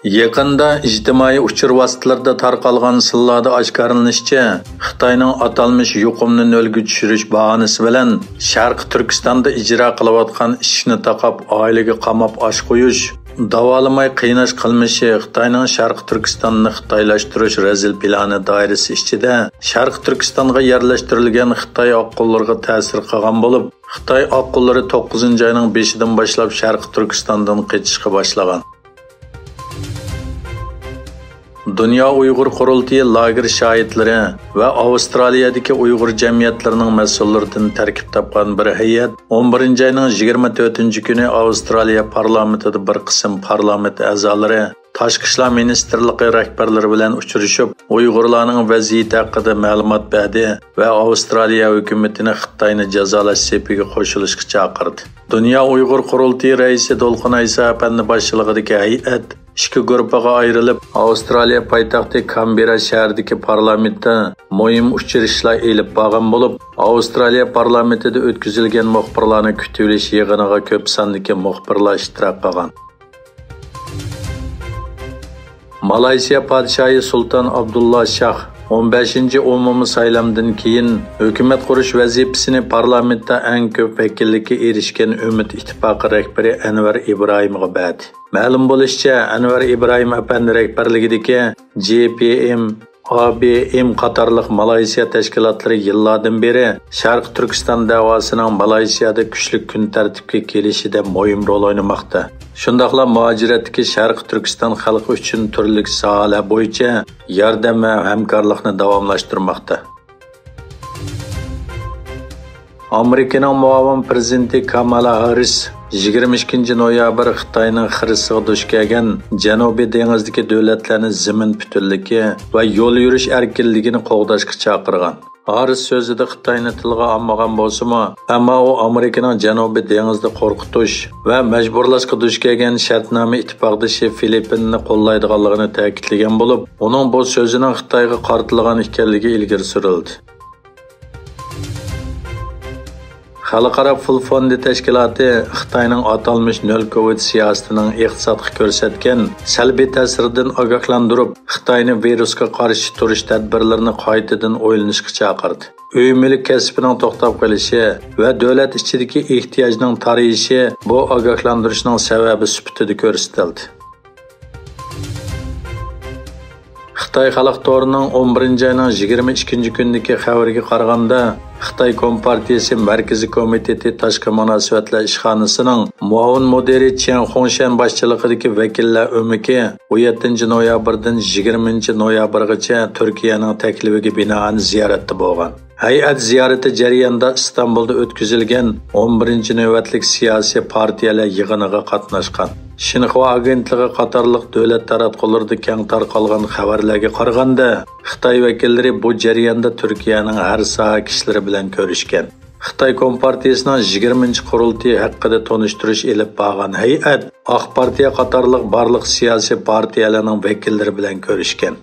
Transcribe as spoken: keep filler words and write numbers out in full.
يېقىندا ئىجتىمائىي ئۇچۇر ۋاسىتىلىرىدا تارقالغان سىنلاردا ئاشكارىلىنىشىچە، خىتاينىڭ ئاتالمىش يۇقۇمنى نۆلگە چۈشۈرۈش باھانىسى بىلەن شەرقىي تۈركىستاندا ئىجرا قىلىۋاتقان ئىشىكنى تاقاپ، ئائىلىگە قاماپ ئاش قويۇش، داۋالىماي قىيناش قىلمىشى خىتاينىڭ شەرقىي تۈركىستاننى خىتايلاشتۇرۇش رەزىل پىلانى دائىرىسى ئىچىدە شەرقىي تۈركىستانغا يەرلەشتۈرۈلگەن خىتاي ئاققۇنلىرىغا تەسىر قىلغان بولۇپ، خىتاي ئاققۇنلىرى توققۇزىنچى ئاينىڭ بېشىدىن باشلاپ شەرقىي تۈركىستاندىن قېچىشقا باشلىغان. دۇنيا ئۇيغۇر قۇرۇلتىيى لاگېر شاھىتلىرى ۋە ئاۋسترالىيەدىكى ئۇيغۇر جەمئىيەتلىرىنىڭ مەسئۇللىرىدىن تەركىب تاپقان بىر ھەيئەت ئون بىرىنچى ئاينىڭ يىگىرمە تۆتىنچى كۈنى ئاۋسترالىيە پارلامېنتىدا بىر قىسىم پارلامېنت ئەزالىرى، تاشقى ئىشلار مىنىستىرلىقى رەھبەرلىرى بىلەن ئۇچرىشىپ، ئۇيغۇرلارنىڭ ۋەزىيىتى ھەققىدە مەلۇمات بەردى ۋە ئاۋسترالىيە ھۆكۈمىتىنى خىتاينى جازالاش سېپىگە قوشۇلۇشقا چاقىردى. دۇنيا ئۇيغۇر قۇرۇلتىيى رەئىسى دولقۇن ئەيسا ئەپەندى باشچىلىقىدىكى ھەيئەت ئىككى گۇرۇپپىغا ئايرىلىپ، ئاۋسترالىيە پايتەختى كانبېررا شەھىرىدىكى پارلامېنتتا مۇھىم ئۇچرىشىشلار ئېلىپ بارغان بولۇپ، ئاۋسترالىيە پارلامېنتىدا ئۆتكۈزۈلگەن مۇخبىرلارنى كۈتۈۋېلىش يىغىنىغا كۆپ ساندىكى مۇخبىرلار ئىشتىراك قىلغان. مالايسىيا پادىشاھى سۇلتان ئابدۇللا شاھ ئون بەشىنچى ئومۇمىي سايلامدىن كېيىن ھۆكۈمەت قۇرۇش ۋەزىپىسىنى پارلامېنتتا ئەڭ كۆپ ۋەكىللىككە ئېرىشكەن ئۈمىد ئىتتىپاقى رەھبىرى ئەنۋەر ئىبراھىمغا بەردى. مەلۇم بولۇشىچە، ئەنۋەر ئىبراھىم ئەپەندى رەھبەرلىكىدىكى جې پې ئېم، ئا بې ئېم قاتارلىق مالايسىيا تەشكىلاتلىرى يىللاردىن بېرى شەرقىي تۈركىستان دەۋاسىنىڭ مالايسىيادا كۈچلۈك كۈن تەرتىپكە كېلىشىدە مۇھىم رول ئوينىماقتا. شۇنداقلا مۇھاجىرەتتىكى شەرقىي تۈركىستان خەلقى ئۈچۈن تۈرلۈك ساھەلەر بويىچە ياردەم ۋە ھەمكارلىقنى داۋاملاشتۇرماقتا. ئامېرىكىنىڭ مۇئاۋىن پىرېزىدېنتى كامالا ھاررىس يىگىرمە ئىككىنچى نويابىر خىتاينىڭ خىرىسىغا دۇچ كەلگەن جەنۇبىي دېڭىزدىكى دۆلەتلەرنى زېمىن پۈتۈنلۈكى ۋە يول يۈرۈش ئەركىنلىكىنى قوغداشقا چاقىرغان. ھاررىس سۆزىدە خىتاينى تىلغا ئالمىغان بولسىمۇ، ئەمما ئۇ ئامېرىكىنىڭ جەنۇبىي دېڭىزدا قورقۇتۇش ۋە مەجبۇرلاشقا دۇچ كەلگەن شەرتنامە ئىتتىپاقدىشى فىلىپپىننى قوللايدىغانلىقىنى تەكىتلىگەن بولۇپ، ئۇنىڭ بۇ سۆزىنىڭ خىتايغا قارىتىلغان ئىكەنلىكى ئىلگىرى سۈرۈلدى. خەلقئارا پۇل فوندى تەشكىلاتى خىتاينىڭ ئاتالمىش نۆل كوۋىد سىياسىتىنىڭ ئىقتىسادقا كۆرسەتكەن سەلبىي تەسىرىدىن ئاگاھلاندۇرۇپ، خىتاينى ۋىرۇسقا قارشى تۇرۇش تەدبىرلىرىنى قايتىدىن ئويلىنىشقا چاقىردى. ئۆي مۈلۈك كەسپىنىڭ توختاپ قېلىشى ۋە دۆلەت ئىچىدىكى ئېھتىياجنىڭ تارىيىشى بۇ ئاگاھلاندۇرۇشنىڭ سەۋەبى سۈپىتىدە كۆرسىتىلدى. خىتاي خەلق تورىنىڭ ئون بىرىنچى ئاينىڭ يىگىرمە ئىككىنچى كۈنىدىكى خەۋىرىگە قارىغاندا، خىتاي كومپارتىيىسى مەركىزىي كومىتېتى تاشقى مۇناسىۋەتلەر ئىشخانىسىنىڭ مۇئاۋىن مۇدىرى چيەن خۇڭشەن باشچىلىقىدىكى ۋەكىللەر ئۆمىكى ئون يەتتىنچى نويابىردىن يىگىرمىنچى نويابىرغىچە تۈركىيەنىڭ تەكلىپىگە بىنائەن زىيارەتتە بولغان. ھەيئەت زىيارىتى جەريانىدا ئىستانبۇلدا ئۆتكۈزۈلگەن ئون بىرىنچى نۆۋەتلىك سىياسىي پارتىيەلەر يىغىنىغا قاتناشقان. شىنخۇا ئاگېنتلىقى قاتارلىق دۆلەت تاراتقۇلىرىدا كەڭ تارقالغان خەۋەرلەرگە قارىغاندا، خىتاي ۋەكىللىرى بۇ جەرياندا تۈركىيەنىڭ ھەر ساھە كىشىلىرى بىلەن كۆرۈشكەن. خىتاي كومپارتىيىسىنىڭ يىگىرمىنچى قۇرۇلتىيى ھەققىدە تونۇشتۇرۇش ئېلىپ بارغان ھەيئەت ئاق پارتىيە قاتارلىق بارلىق سىياسىي پارتىيەلەرنىڭ ۋەكىللىرى بىلەن كۆرۈشكەن.